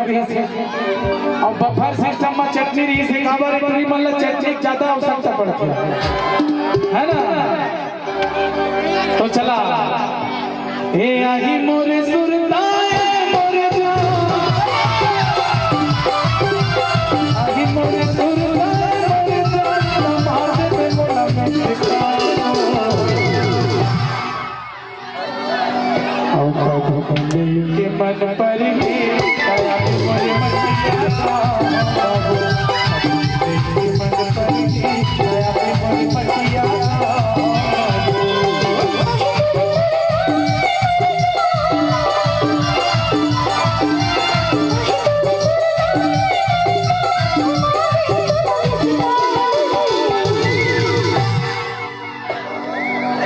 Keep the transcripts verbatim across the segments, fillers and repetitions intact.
अउ buffer system म चटनी रहिस हे, काबर ए टूरी मन ल चटनी के ज्यादा आवश्यकता पड़थे, है ना? तो चला, हे आही मोरे सुरता, ए मोरे जान, आही मोरे सुरता, ए मोरे जान, मार दे मोला मैं ठिकाना। अउ कभू बंदई के मन परही, दया के मोरे मटिया। कभू बंदई के मन परही, दया के मोरे मटिया।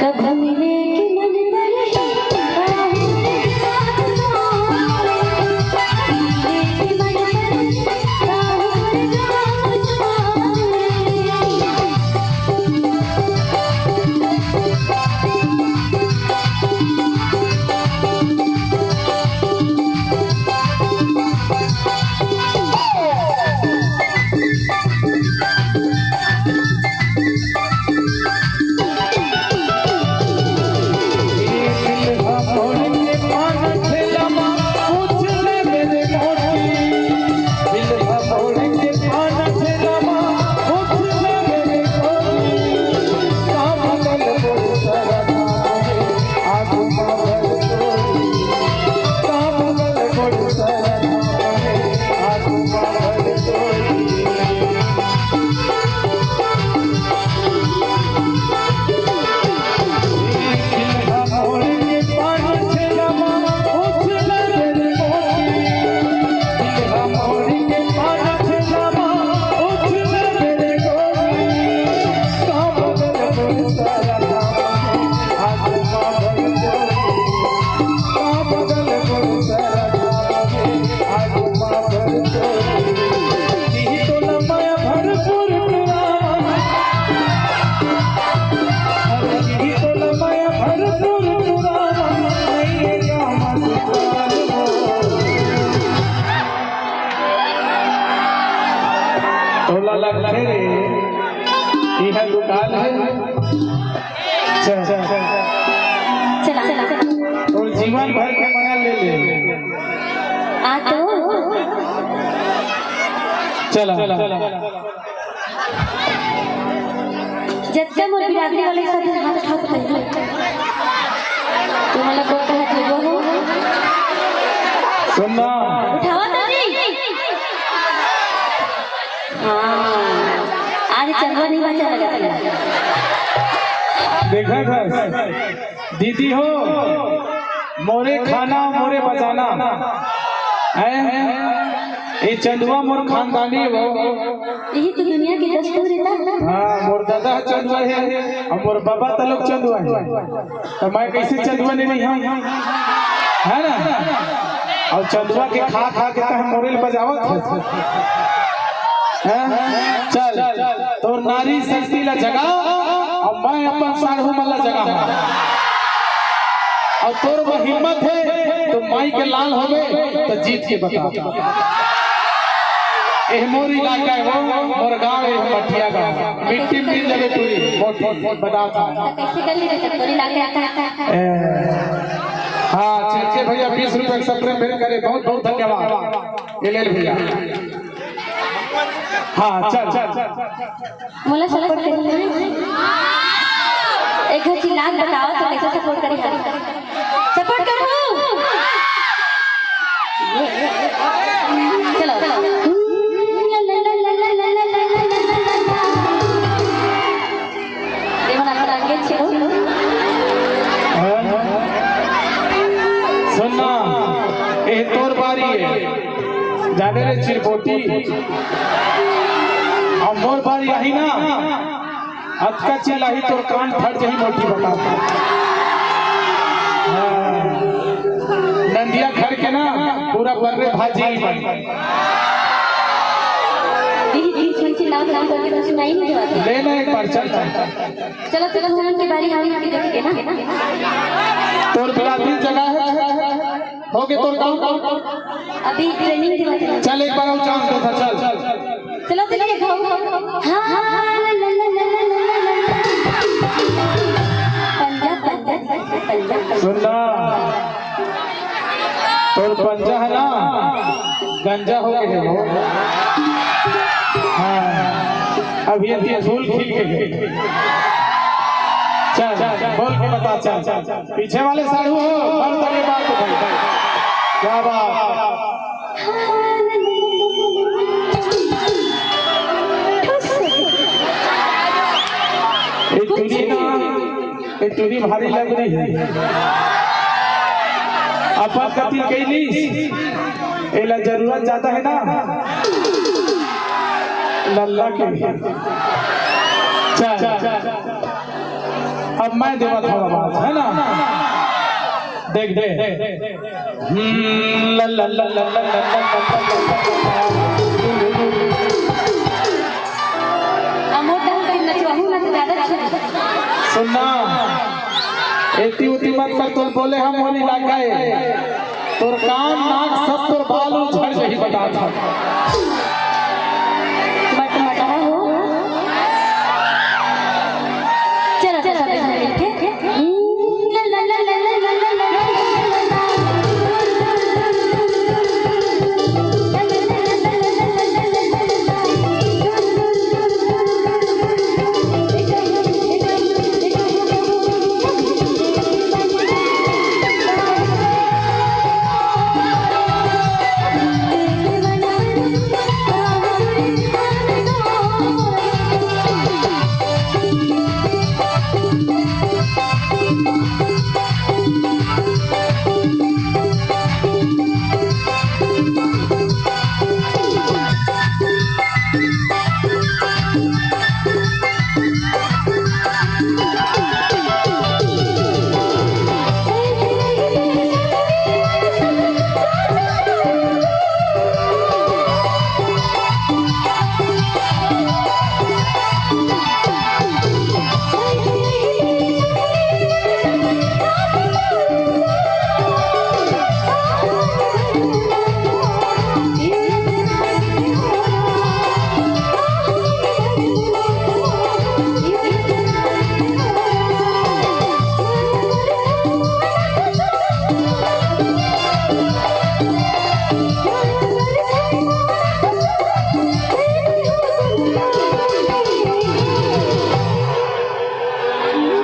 कभू मिले के मन करही, बाहु के साथ जाओ। मिले के मन करही, बाहु के साथ जाओ। तोला लगथे रे, इहा दुकान हे। चल। चला। तोर जीवन भर के मना ले ले। आ तो। चला। जतका मोर बिरादरी वाले सब हाथ उठाओ तो। तुमन ला कोन कहा जीवो हो? सुन ना। उठावा तो जी। हाँ, आज चंदवा नहीं बचा लगा था। देखा था, दीदी हो, मोरे खाना, मोरे बचाना। हैं? ये चंदवा मोर खानदानी हो। यही तो दुनिया की दस्तूर है ना। हाँ, मोर दादा चंदवा है, अउ मोर बाबा तलक चंदवा है। त मैं कइसे चंदवा नइ रहिहूँ? है ना? अउ चंदवा के खा खा के तह मोरे ल बजावत हस। हैं? चल, तोर नारी शक्ति ला जगा, अउ मैं अपन साढ़ू मन ला जगाहूँ। अउ तोर म हिम्मत हे, त माई के लाल होबे, त जीत के बता। एह मोर इलाका हे हो, मोर गाँव हे, मठिया गाँव। मिट्टी मिल जावे पूरी, मोटी, बता था। कैसे कर ली बेटा, तोरी लाके आता है। ए, हाँ, चिरके भैया बीस रुपए के सप्रे भेंट करे, बहुत बहुत धन्यवाद। ये ले ले भैया। हाँ, चल, चल, चल। मोला सपोर्ट करी ना। एक घ चिल्ला के बताओ तो कैसे सपोर्ट करी हम? सपोर्ट करो। चलो। ये वाला थोड़ा आगे छेड़ो। सुन ना, ए तोर बारी हे। जाने रे चिरपोटी। अउ मोर बारी आही ना, अतका चिल्लाही तोर कान फट जाही मोटी बता। हाँ। नंदिया खर के ना पूरा बर्रे भाजी। दीदी, दीदी, सुन चिल्लाओ, चिल्लाओ करके तो सुनाई नहीं देवाथे। ले ना एक बार, चल, चल। चलो, चलो, हम उनकी बारी हम उनकी देखेंगे ना। तोर बिरादरी जगह हे। हो गे तोर काम? अभी ट्रेनिंग देवत हे। चल, एक बार अउ चांस देथंव, चल। चलो, चलो, दिखाओ। हाँ, हाँ, हाँ, ला, ला, ला। पंजा, पंजा, पंजा। सुन ना, तोर पंजा हे ना, गंजा हो गे हे वो। हाँ, अभी ये फूल खिल गे हे। चल, बोल के बता, चल। पीछे वाले साढ़ू हो, बंद करके बात उठाई। क्या बात? ये टूरी ना, ये टूरी भारी लग रही है। अपन कति कैली, एला जरूरत ज्यादा है ना लल्ला के। चल, अब मैं देवत हंव आवाज, है ना? देख, देख। हम्म, ला, ला, ला। अमोटा हो गई, नचवाहू ना तो ज्यादा अच्छा। सुन ना, एती उती मत कर, तोर बोले हम मोर इलाका ए। तोर कान, नाक, सब तोर बाल उल झड़ जाही, बतात हंव। मटमटहा हो। चलो, चलो, चलो, मिलके।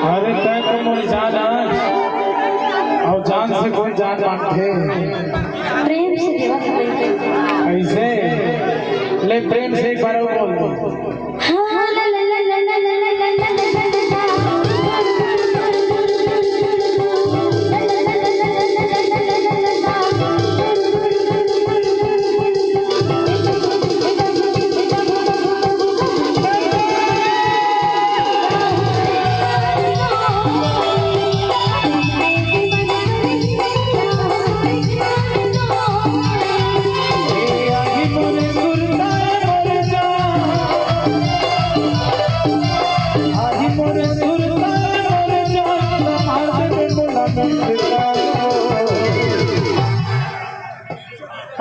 अरे तैं तो मोर जान आस, अउ जान से कोई जान मानथे। प्रेम से देवत हवय। ऐसे ले, प्रेम से एक बार अउ बोल दे।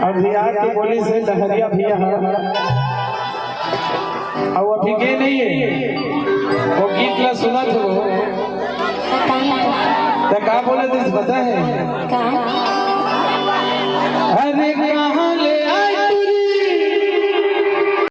अभी आके बोले से लहरिया भैया ह। अउ अभी गे नहीं है, वो गीत ला सुनत हो। त का बोले दिस पता है? का? अरे कहाँ